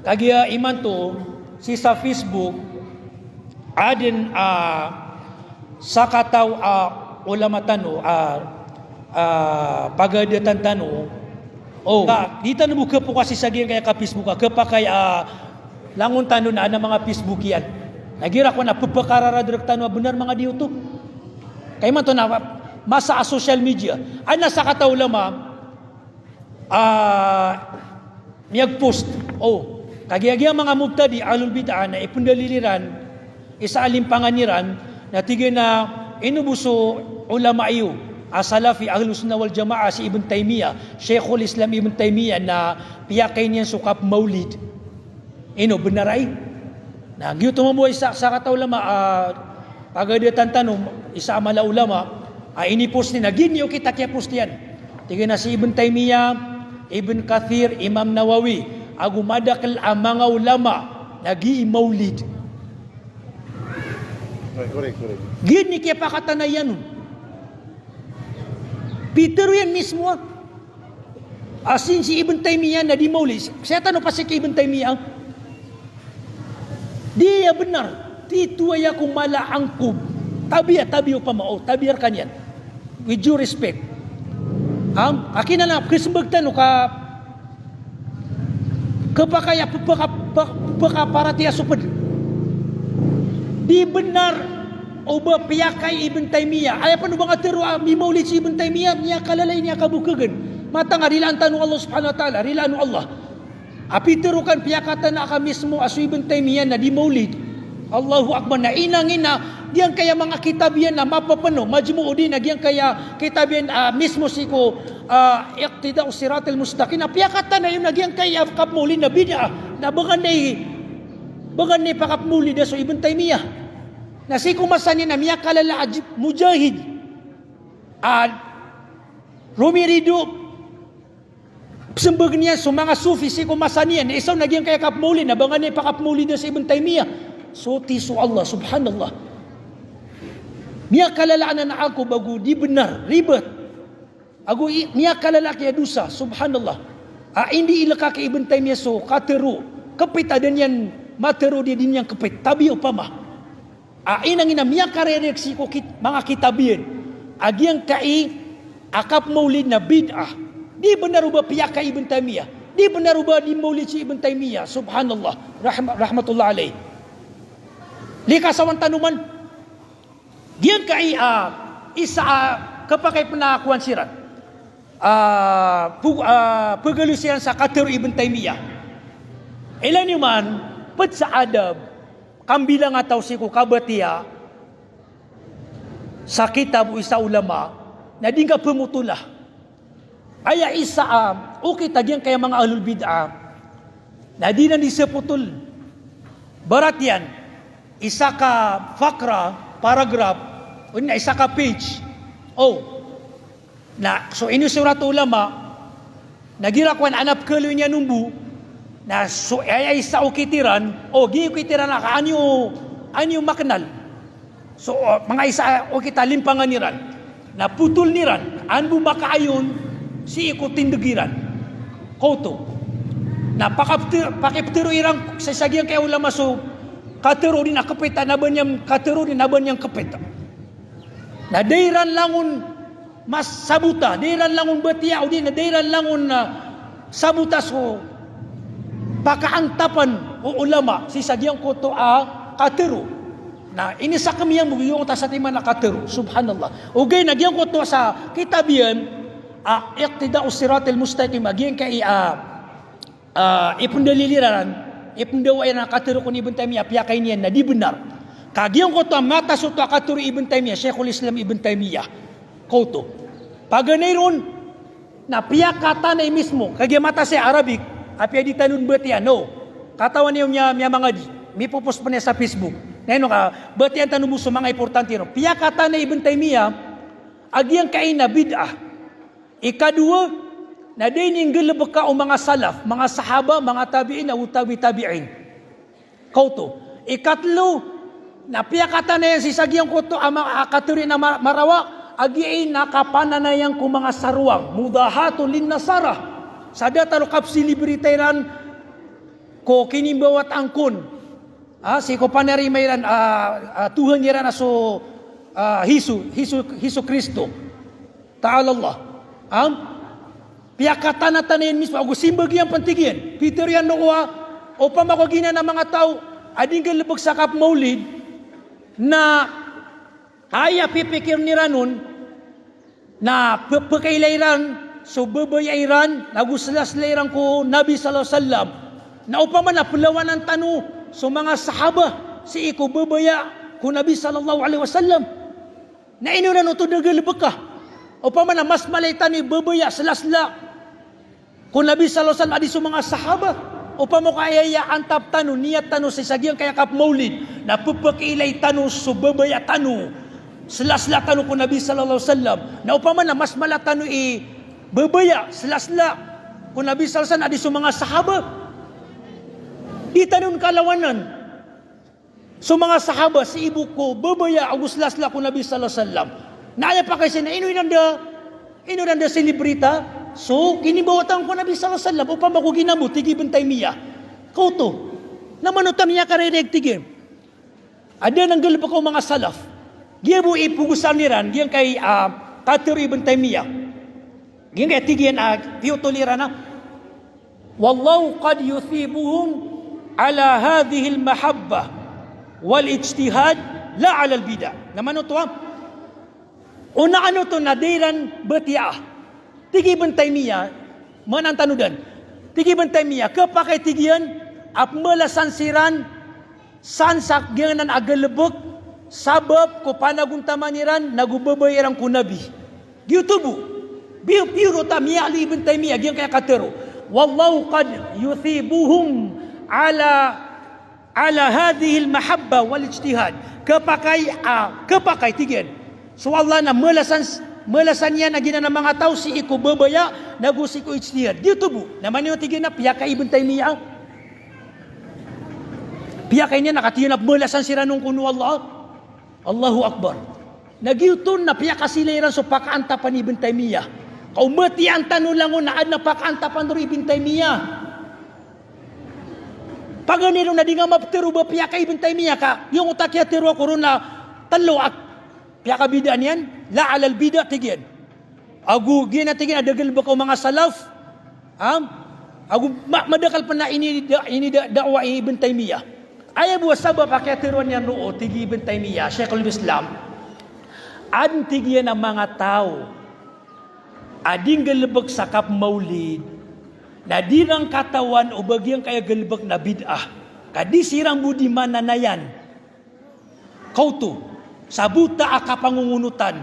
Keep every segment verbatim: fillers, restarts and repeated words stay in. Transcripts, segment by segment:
Kagiya imanto, sii sa Facebook, adn a sakataw a ulama tano, a, a pagadatan tano. O, ka, di tano bo khapoka sii sa giyangkaya ka Facebook, a khapakay a langon tano na adn a manga Facebook iyan. Na igira ko na pphakararadn rktano a bnar manga di oto. Ka imanto na masa a social media. Adn a sakataw a ulama, a, miyag-post. O, kagiya giya manga mubtadi, ahlul bid'ah, na ipndalil iran, isa a limpangan iran, na tig iyan a, ino bo so ulama iyo a Salafi, Ahlus Sunnah wal Jamaah, si Ibn Taymiyyah, Shaykhul Islam Ibn Taymiyyah, na piyakay niyan so kap-Mawlid. Ino, bnar ai? Na giyoto mambo a isa, sakataw a ulama, a, pagadatan tano, isa a mala a ulama, a, ini-post iyan, na giya niyo kita kiya-post iyan. Tig iyan a si Ibn Taymiyyah, Ibn Kathir, Imam Nawawi, ago madakl a manga ulama, na gii Mawlid. Correct, correct, correct. Giya niyo kiyapakatana iyan on. Pitharo iyan mismo a, a sii si Ibn Taymiyyah na di Mawlid. Sii tano pasik Ibn Taymiyyah. Di iya bnar. Titho aya ko mala a angkob. Tabiya, tabiya opama, o, tabiya rkaniyan. With due respect. Am, akin anan, khasmbag tano ka khapakay a pphaka-, pphaka-, pphakaparatiyaya so pd. Di bnar o ba piyakay Ibn Taymiyyah. Aya pn o ba nga tharo a mi-Mawlid si Ibn Taymiyyah, miyakalala i niyan a kabokhagan. Matag a rilaan tano o Allah subhanahu wa ta'ala, rilaan o Allah. A pitharo ka, piyakatana ka mismo a so Ibn Taymiyyah na di Mawlid. Allahu Akbar. Na inangin a giyangkaya manga kitab iyan na mapapn o, Majmu' o di na giyangkaya kitab iyan, a, mismo sii ko, a, Iqtida'us Siratil Mustaqim. Na piyakatana iyan na giyangkaya kap-Mawlid na bid'ah. Na ba ngka dn, ba ngka dn pakap-Mawlid a so Ibn Taymiyyah. Na sii ko masa niyan na miyakalala a j-, mujahid a romirido, psmbag niyan so manga Sufi sii ko masa niyan, na isa on a giyangkaya kap-Mawlid, na ba ngka dn pakap-Mawlid a so Ibn Taymiyyah. So ti so Allah, subhanallah. Miyakalala anan a angkob ago di bnar, ribat. Ago i-, miyakalala kiya dosa, subhanallah. A indi ilka ki Ibn Taymiyyah so katharo, khapit a da niyan matharo di, di niyan khapit. Tabiya opama. A inangin a miyakarerek sii ko kit-, manga kitab iyan a giyangkai a kap-Mawlid na bid'ah. Di bnar o ba piyakay Ibn Taymiyyah. Di bnar o ba di Mawlid si Ibn Taymiyyah. Subhanallah. Rahma-, rahmatullah alayh. Likasawan tano man. Giyangkai a isa a khapakay pn a kowan siran. A, pug-, a, pgaloy siran sa katharo i Ibn Taymiyyah. Ilay niyo man, pd sa adab, kambilang a taw sii ko kabatiya sa kitab o isa a ulama, na di ngka pmotola. Aya isa a okit a giyangkaya manga ahlul bid'ah, na di nan di sapotol. Ibarat iyan, isa ka fakra, paragraph, o di na isa ka page. O, na so inisorat o ulama, na igira kowan a pkhaloy niyan on bo, na so aya isa a okit iran, o, giya okit iran a ka an iyo, an iyo maknal. So, o, manga isa a okit a limpangan iran. Na potoln iran, an bo makaayon sii ko tindg iran. Kaoto. Na pakapte-, pakiptero iran sa, sa giyangkaya ulama so katharo di na khapit, na ba niyan katharo di na ba niyan khapit. Na da iran langon mas sabota, da iran langon batiya, o di na da iran langon, ah, sabota so pakaantapan o ulama sii sa giyangkoto a katharo. Na inisakm iyan bo giyangkoto a satiman a katharo. Subhanallah. Ogaid na giyangkoto sa kitab iyan a Iqtida'us Siratil Mustaqim, a giyangkai a ah, ipndalil iran, ipndawa iran a katharo kon i Ibn Taymiyyah, piyakay niyan na di bnar. Ka giyangkoto a matas oto a katharo i Ibn Taymiyyah, Shaykhul Islam Ibn Taymiyyah. Kaoto. Paganay ron, na piyakatanay mismo, kagiya matas i Arabic, apiya di tano dn batiya, no. Katawan iyo miya, miyamangadi, mipopost pn iyan sa Facebook. Na ino ka, batiyaan tano bo so manga importante ron. Piyakatanay i Ibn Taymiyyah a giyangkai na bid'ah. Ikadowa, na da ini nggalbka o manga salaf, manga sahaba, manga tabi'in, ago tabi tabi'in. Kaoto. Ikatlo, na piyakatanay iyan sii sa giyangkoto a ma-, a katharo iyan a ma-, marawa, a giyai na kapananayan ko manga sarwang, mudahatun lin nasara. Sa datar o kapsilibrita iran, ko kinimbawataan kon, ah, sii ko panarima iran, ah, ah, Tuhan iran a so, ah, Hesu, Hesu, Hesu Kristo. Ta'ala Allah. Am? Piyakatanatana iyan mismo, ago simbag iyan pn, tig iyan. Pitharo iyan roo a, opama ko giyanan a manga taw a di nggalbk sa kapmawlid, na aya pipikirn iran on, na p-, pkailay ran so babaya iran, nago slasla iran ko Nabi sallallahu alaihi wasallam. Na opama na plawanan tano so manga sahaba sii ko babaya ko Nabi sallallahu alaihi wasallam. Na ino ran oto da galbka? Opama na mas mala i tano i babaya, slasla ko Nabi sallallahu alaihi wasallam a di so manga sahaba. Opama ko aya, aya antap tano, niyat tano sii sa giyangkaya kapmawlid, na pphakailay tano so babaya tano, slasla tano ko Nabi sallallahu alaihi wasallam. Na opama na mas mala tano i babaya, slasla ko Nabi sallallahu alaihi wasallam a di so manga sahaba. Di tano on kalawanan so manga sahaba sii bo ko babaya ago slasla ko Nabi sallallahu alaihi wasallam. Na aya pakaiza na ino iran da, ino iran da selebrita so kinimbawataan ko Nabi sallallahu alaihi wasallam, opama ko giyanan bo, tig i Ibn Taymiyyah. Ka oto, na manoto a miyakarayag, tig iyan. Adn a nggalbka o manga salaf. Giya bo i pogosaan iran, giyangkai, ah, katharo i Ibn Taymiyyah. Giyangkai tig iyan a piyotol iran a, "Wallahu qad yuthibuhum ala hadhihil mahabbah wal ijtihad la alal bid'ah." Na manoto a, o na ano oto na da iran batiyaa. Tig i Ibn Taymiyyah, maana tano dn. Tig i Ibn Taymiyyah, khapakay, tig iyan, a pmbalasan siran san sa giyanan a galbk, sabap ko panagontaman iran nago babaya iran ko Nabi. Giyoto bo. Biyo, biyo roo ta miyaaloy i Ibn Taymiyyah giyangkaya katharo. "Wallahu qad yuthibuhum ala, ala hadhihil mahabbah wal ijtihad." Khapakay, ah, khapakay, tig iyan. So Allah na malasan, malasan iyan a giyanan a manga taw sii ko babaya nago sii ko ijtihad. Giyoto bo. Na maana niyan, tig iyan, a piyakay i Ibn Taymiyyah. Piyakay niyan a katii na pmbalasan siran on kon o Allah. Allahu Akbar. Na giyoto na piyakasilay iran so pakaantapan i Ibn Taymiyyah. Ka o matiyaan tano langon na adn a pakaantapan roo i Ibn Taymiyyah. Paganay ron na di nga maptharo ba piyakay i Ibn Taymiyyah ka, giyangkoto a kiyatharo ako ron na tlo a piyakabid'ah niyan, la alal bid'ah, tig iyan. Ago giyanan, tig iyan, a da galbka o manga salaf. Ha? Ago ma-, madakl pn a ini da-, ini da-, da'wah i Ibn Taymiyyah. Aya bo a sabap a kiyatharoa niyan roo, tig i Ibn Taymiyyah, Shaykhul Islam. Adn, tig iyan, a manga taw a di nggalbk sa kapmawlid, na di ran katawan o ba giyangkaya galbk na bid'ah. Ka di siran bo di mananayan. Ka oto, sa bota a kapangongonotan.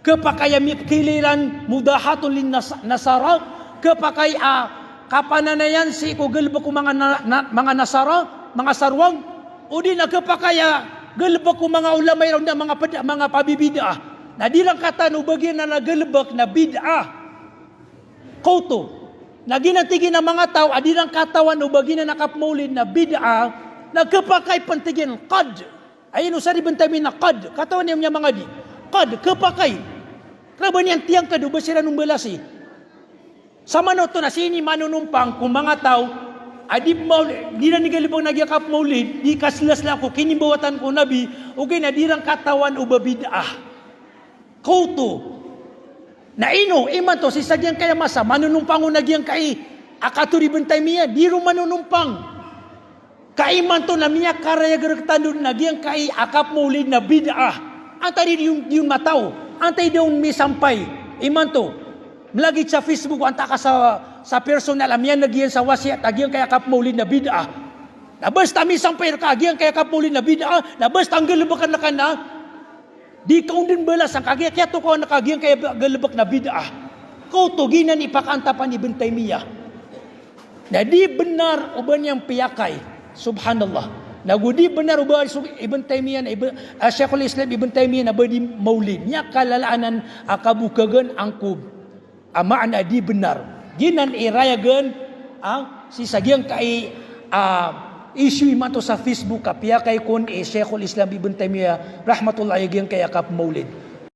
Khapakay a mipkhailay iran mudahatun lin nas-, nasara, khapakay a kapananayan sii ko galbk o manga na-, na-, manga nasara, manga sarwang, odi na khapakay a galbk o manga ulama iran na manga pd-, manga pabibid'ah. Na di ran katawan o ba giyanan a galbk na bid'ah. Ka oto, na giyanan, tig iyan, a manga taw a di ran katawan o ba giyanan a kapmawlid na bid'ah, na khapakay pn, tig iyan, qad. Aya inosar i Ibn Taymiyyah na qad. Katawan iyan a miyamangadi. Qad, khapakay. Kna ba niyan tiyangkd o ba siran on balasi. Samanoto na sii ini manonompang ko manga taw a di mawl-, di ran igalbk na giya kapmawlid, di kaslasla ko kinimbawatan ko Nabi, ogaid na di ran katawan o ba bid'ah. Ka oto. Na ino, imanto, sii sa giyangkaya masa, manonompang on a giyangkai a katharo i Ibn Taymiyyah, di ron manonompang. Ka imanto na miyakarayag rktano dn a giyangkai a kapmawlid na bid'ah. Antaa di on, di on mataw, antaa i da on misampay. Imanto, mlagid sa Facebook, antaa ka sa, sa personal a miyaneg iyan sa wasiyat a giyangkai a kapmawlid na bid'ah. Na basta misampay rka a giyangkai a kapmawlid na bid'ah, na basta nggalbkn ka na, di ka on dn balasan ka giya kiyatokawan ka a giyangkaya ba-, galbk na bid'ah. Ka oto, giyanan i pakaantapan i Ibn Taymiyyah. Na di bnar o ba niyan piyakay. Subhanallah. Nago di bnar o ba so Ibn Taymiyyah na Ibn, ah, Shaykhul Islam Ibn Taymiyyah na ba di mawlid. Niyan kalalanan a kabokhagan angkob a maana a di bnar. Giyanan i rayagn, ah, sii sa giyangkai, ah, issue imanto sa Facebook a piyakay kon i Shaykhul Islam Ibn Taymiyyah rahmatullah alayh a giyangkai a kapmawlid.